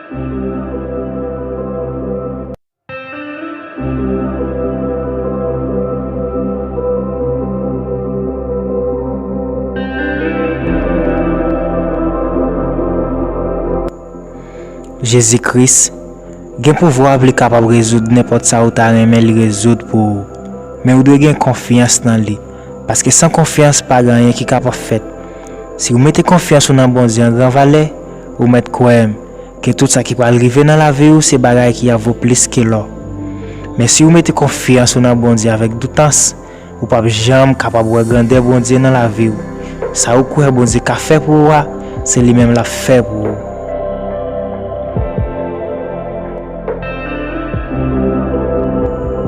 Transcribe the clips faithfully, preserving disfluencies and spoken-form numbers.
Jezi Kris gen pouvwa pou li kapab rezoud nenpòt sa ou ta renmen li rezoud pou ou. Men ou dwe gen konfyans nan li, paske san konfyans pa gen anyen ki kapab fèt. Si ou mete konfyans ou nan Bondye an gran valè, ou mèt kwè m, ke tout sa ki pral rive nan lavi w se bagay ki ap vo plis ke lò. Men si ou mete konfyans ou nan Bondye avèk doutans, ou p ap janm kapab wè grandè Bondye nan lavi w. Sa ou kwè Bondye ka fè pou ou a, se li menm l ap fè pou ou.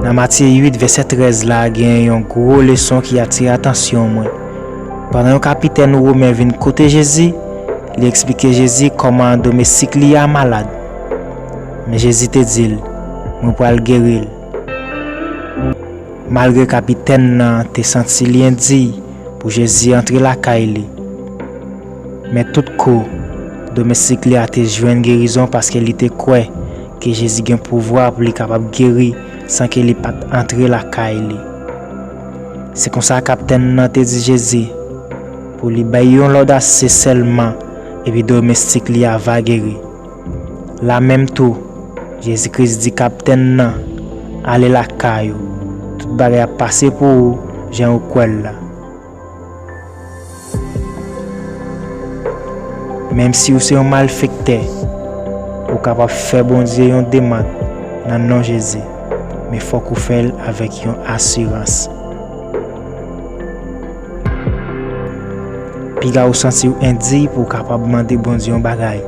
Nan Matye uit, vèsè trèz la, gen yon gwo leson ki atire atansyon mwen. Pandan yon kapitèn women vin kote Jezi, li eksplike Jezi kòman domestik li a malad. Men Jezi te di l, "Mwen pral geri l." Malgre kapitèn nan te santi li endiy pou Jezi antre lakay li, men tout kou, domestik li a te jwenn gerizon paske li te kwè ke Jezi gen pouvwa pou li kapab geri san ke li pa t antre lakay li. Se konsa kaptèn nan te di Jezi pou li bay yon lòd ase sèlman, epi domestik li a va geri. La menm tou, Jezi Kris di kaptèn nan, "Ale lakay ou. Tout bagay ap pase pou ou jan ou kwè l la." Menm si ou se yon malfektè, ou kapab fè Bondye yon demann nan non Jezi, men fòk ou fè l avèk yon asirans. Piga ou santi w endiy pou w kapab mande Bondye yon bagay.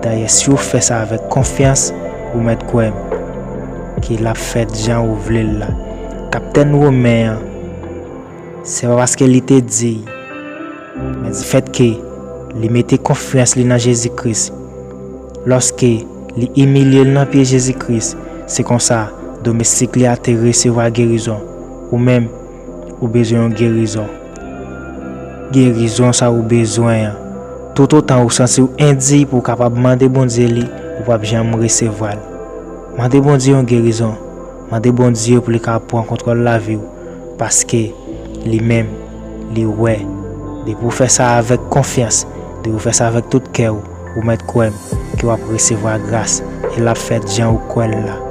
Dayè, si w fè sa avèk konfyans, ou mèt kwè m ke l ap fèt jan ou vle l la. Kaptèn women an, se pa paske li te diy, men difèt ke li mete konfyans li nan Jezi Kris. Lòske li imilye l nan pye Jezi Kris, se konsa domestik li a te resevwa gerizon. Ou menm, ou bezwen yon gerizon. Gerizon sa ou bezwen an. Toutotan ou santi w endiy pou w kapab mande Bondye li, ou p ap janm resevwa l. Mande Bondye yon gerizon. Mande Bondye pou li ka pran kontwòl lavi w, paske li menm, li wè. Depi w fè sa avèk konfyans, depi w fè sa avèk tout kè w, ou mèt kwè m ke w ap resevwa gras e l ap fèt jan ou kwè l la.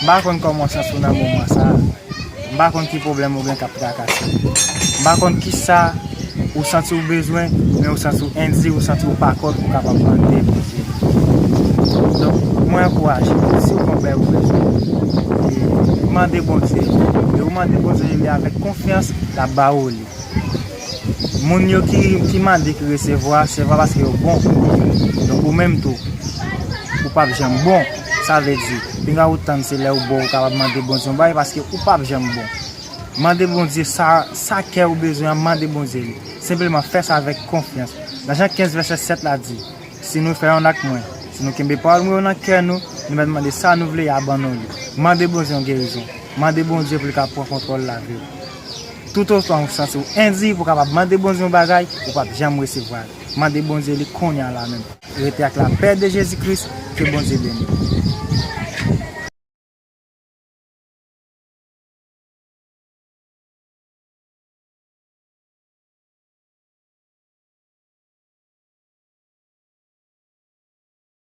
M pa konn kòman w santi w nan moman sa a. M pa konn ki pwoblèm ou gen k ap trakase w. M pa konn kisa ou santi w bezwen, men ou santi w endiy, ou santi w pa kòrèk pou w kapab mande Bondye. Donk, mwen ankouraje w, si w gen yon bagay ou bezwen, e, mande Bondye. E ou mande Bondye li avèk konfyans, l ap ba ou li. Moun yo ki, ki mande, ki resevwa, se pa paske yo bon. Donk, ou menm tou, ou p ap janm bon. Sa vle di, pinga ou tann se lè ou bon ou kapab mande Bondye yon bagay, paske ou p ap janm bon. Mande Bondye sa, sa kè ou bezwen an, mande Bondye li. Senpleman fè sa avèk konfyans. Nan Jan kenz vèsè sèt la di, "Si nou fè yonn ak mwen, si nou kenbe pawòl mwen yo nan kè nou, nou mèt mande sa nou vle, y a ban nou li." Mande Bondye yon gerizon. Mande Bondye pou li ka pran kontwòl lavi w. Toutotan ou santi w endiy pou w kapab mande Bondye yon bagay, ou p ap janm resevwa l. Mande Bondye li kounye a la menm. Rete ak lapè de Jezi Kris, ke Bondye beni w.